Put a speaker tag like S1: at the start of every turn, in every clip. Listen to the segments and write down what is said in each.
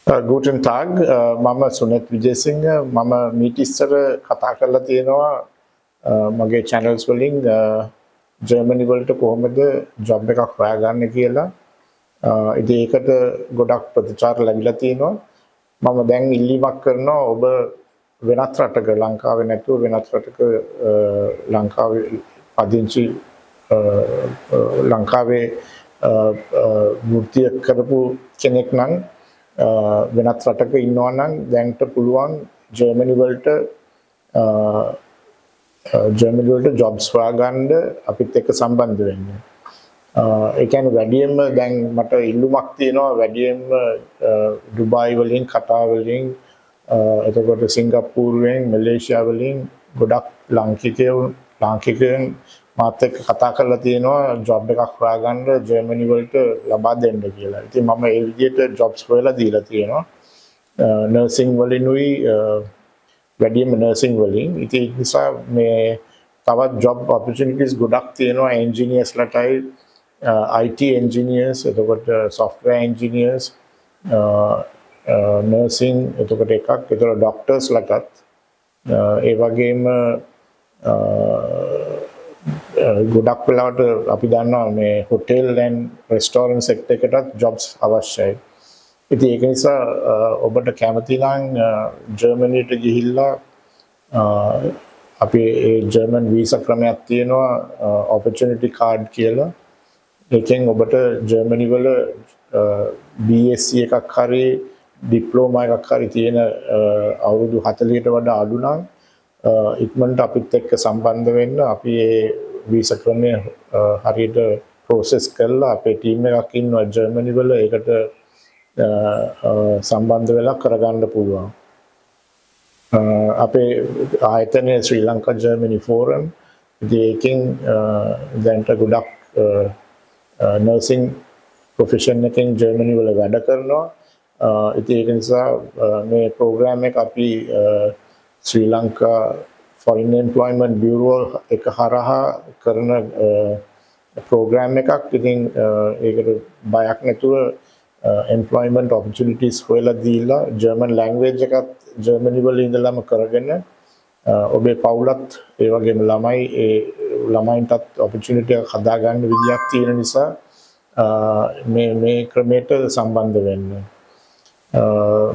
S1: Guten Tag, මම සුනෙත් විජේසිංහ. මම මීට ඉස්සර කතා කරලා තියෙනවා මගේ චැනල්ස් වලින් ජර්මනි වලට කොහොමද ජොබ් එකක් හොයාගන්න කියලා. ඉතින් ඒකට ගොඩක් ප්‍රතිචාර ලැබිලා තියෙනවා. මම දැන් ඉල්ලීමක් කරනවා, ඔබ වෙනත් රටක, ලංකාවේ නැතුව වෙනත් රටක, ලංකාවේ පදිංචි, ලංකාවේ වෘත්තිය කරපු කෙනෙක් නම්, වෙනත් රටක ඉන්නවා නම්, දැන්ට පුළුවන් ජර්මනි වලට ජොබ්ස් හොයාගන්න අපිත් එක්ක සම්බන්ධ වෙන්න. ඒ කියන්නේ වැඩියෙන්ම දැන් මට ඉල්ලුමක් තියෙනවා වැඩියෙන්ම ඩුබායි වලින්, කටාර් වලින්, එතකොට සිංගප්පූරුවෙන්, මැලේසියා වලින් ගොඩක් ලාංකිකයෝ ලාංකිකයන් මාත් එක්ක කතා කරලා තියෙනවා ජොබ් එකක් හොයාගන්න ජර්මනි වලට ලබා දෙන්න කියලා. ඉතින් මම ඒ විදිහට ජොබ්ස් හොයලා දීලා තියෙනවා. නර්සිං වලිනුයි, වැඩියෙන්ම නර්සිං වලින්. ඉතින් ඒක නිසා මේ තවත් ජොබ් ඔපචුනිටිස් ගොඩක් තියෙනවා එන්ජිනියර්ස්ලටයි, IT engineers, එතකොට සොෆ්ට්වෙයාර් එන්ජිනියර්ස්, නර්සිං, එතකොට එකක්, එතකොට ඩොක්ටර්ස්ලටත්, ඒ වගේම ගොඩක් වෙලාවට අපි දන්නවා මේ හොටෙල් ඇන්ඩ් රෙස්ටෝරන්ට් සෙක්ටර් එකටත් ජොබ්ස් අවශ්‍යයි. ඉතින් ඒක නිසා ඔබට කැමති නම් ජර්මනියට ගිහිල්ලා, අපි ඒ ජර්මන් වීසා ක්‍රමයක් තියෙනවා ඔපචුනිටි කාඩ් කියලා. ඒකෙන් ඔබට ජර්මනි වල BSc එකක් හරි ඩිප්ලෝමා එකක් හරි තියෙන, අවුරුදු 40ට වඩා අඩු නම්, ඉක්මනට අපිත් එක්ක සම්බන්ධ වෙන්න. අපි ඒ වීසා ක්‍රමය හරියට ප්‍රොසෙස් කරලා, අපේ ටීම් එකක් ඉන්නවා ජර්මනි වල, ඒකට සම්බන්ධ වෙලා කරගන්න පුළුවන්. අපේ ආයතනය ශ්‍රී ලංකා ජර්මනි ෆෝරම්. ඉතින් ඒකෙන් දැන්ට ගොඩක් නර්සිං ප්‍රොෆෙෂන් එකෙන් ජර්මනි වල වැඩ කරනවා. ඉතින් ඒක නිසා මේ ප්‍රෝග්‍රෑම් එක අපි ශ්‍රී ලංකා ෆොරින් එම්ප්ලොයිමන්ට් බියුරෝ එක හරහා කරන ප්‍රෝග්‍රෑම් එකක්. ඉතින් ඒකට බයක් නැතුව එම්ප්ලොයිමන්ට් ඔපචුනිටිස් හොයලා දීලා, ජර්මන් ලැන්ග්වේජ් එකත් ජර්මනි වල ඉඳලම කරගෙන, ඔබේ පවුලත් ඒ වගේම ළමයි, ඒ ළමයින්ටත් ඔපචුනිටි එකක් හදාගන්න විදියක් තියෙන නිසා මේ මේ ක්‍රමයට සම්බන්ධ වෙන්න.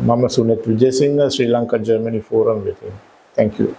S1: මම සුනෙත් විජේසිංහ, ශ්‍රී ලංකා ජර්මනි ෆෝරම් වෙතින්. Thank you.